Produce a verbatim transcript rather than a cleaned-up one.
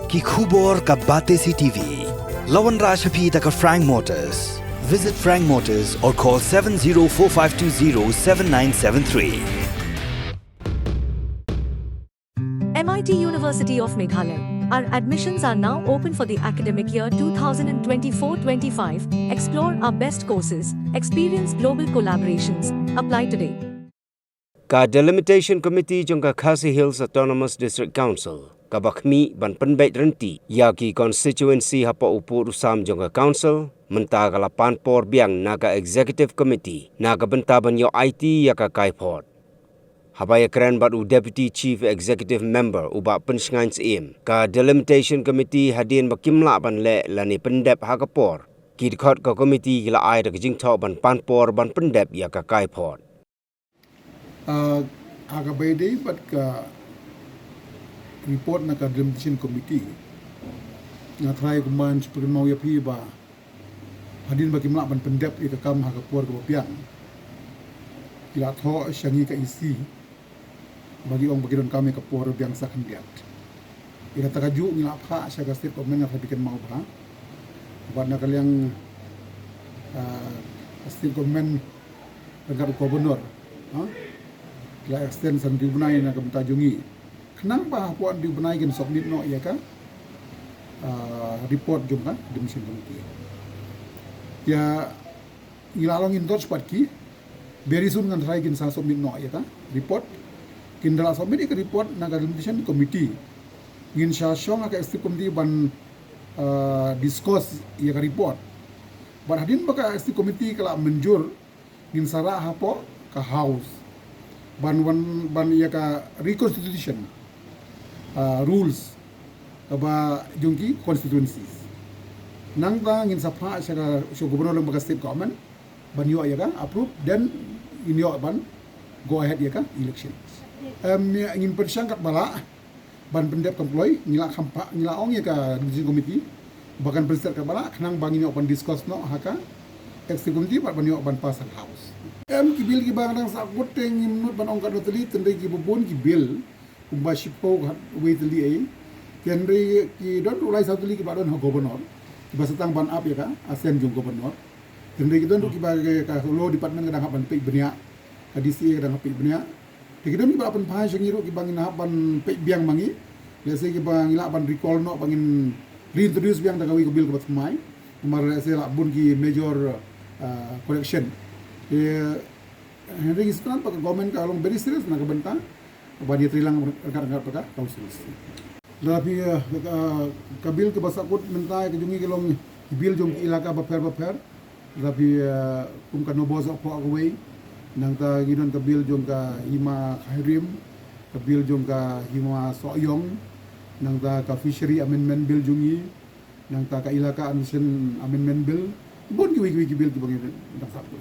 Ki khubor ka Batesi T V. La wanrah sha phi da ka Frank Motors. Visit Frank Motors or call seven zero four five two zero seven nine seven three. M I T University of Meghalaya. Our admissions are now open for the academic year two thousand twenty-four twenty-five. Explore our best courses, experience global collaborations. Apply today. Ka Delimitation Committee jong ka Khasi Hills Autonomous District Council kaba khmih ban pynbeit rynti ïa ki constituency hapoh u pud u sam jong ka Council mynta ka la pan por biang na ka Executive Committee na ka bynta ban ïoh aiti ïa ka kaiphod. Haba ïakren bad u Deputy Chief Executive Member u Bah Pynshngain Syiem, ka Delimitation Committee hadien ba kim lah ban leh lane pyndep ha ka por, ki dkhot ka committee ki la ai da ka jingthoh ban pan por ban pyndep ïa ka kaiphod. Uh, ha kaba ïadei bad ka report na ka Delimitation Committee, nga tharai kumba nga shu pynkynmaw ïa phi ba hadien ba kim lah ban pyndep ïa ka kam ha ka por kaba biang, ki la thoh sha ngi ka E C ba ki ong ba ki donkam ïa ka por biang sa khyndiat. Ïa kata kajuh ngi la phah sha ka State Government, nga tharai phi kynmaw bha. Bad na ka liang, ah, ka State Government ryngkat u Governor, ha, ki la extend san hynriew bnai na ka bynta jong ngi, khnang ba hapoh hynriew bnai kin submit noh ïa ka, ah, report jong ka Delimitation Committee. Ïa, ngi la long in touch bad ki. Very soon ngan try kin sa submit noh ïa ka report. Kin da la submit ïa ka report na ka Delimitation Committee, ngin sa shong ha ka Executive Committee ban, ah, discuss ïa ka report. Bad hadien ba ka Executive Committee ka la mynjur, ngin sa rah hapoh ka House ban wan, ban ïa ka reconstitution, ah, rules kaba jong ki constituencies. Nangta ngin sa phah sha ka, sha u Governor lyngba ka State Government ban ïoh ïa ka approve, then ngin ïoh ban go ahead ïa ka election. Em, ïa, ngin pyrshang katba lah ban pyndep kam kloi. Ngi la kham phah, ngi la ong ïa ka Delimitation Committee ba kan pynset katba lah khnang ba ngin ïoh ban discuss noh ha ka Executive Committee bad ban ïoh ban pass ha ka House. Em, ki bill kiba nga dang sahkut te ngim nud ban ong katno tylli, hynrei kiba bun ki bill kumba shiphew khatwei tylli ei. Hynrei ki don ruh lai saw tylli kiba don ha Governor, kiba sa tang ban ap ïa ka assent jong Governor. Hynrei ki don ruh kiba ka, ka Law Department ka dang hap ban peit bniah, ka D C A ka dang hap peit bniah. Te ki don kiba la pynphai sha ngi ruh kiba ngin hap ban peit biang ma ngi. Lehse kiba ngi lah ban recall noh, ba ngin reintroduce biang da kawei ka bill kaba thymmai. Namar lehse la bun ki major, ah, correction. Te hynrei ngi sngewthuh ba ka government ka long very serious na ka bynta ban ïatreilang ryngkat ryngkat bad ka council. Lada phi, ah, ka, ka bill kaba sahkut mynta ka jong ngi ka long bill jong ki elaka bapher bapher. Lada phi, ah, kum ka Nongpoh Sohphoh kawei, nangta ngi don ka bill jong ka Hima Khyrim, ka bill jong ka Hima Sohiong, nangta ka Fishery Amendment Bill jong ngi, nangta ka Elaka Administration Amendment Bill, bun kiwei kiwei ki bill kiba ngi dang sahkut.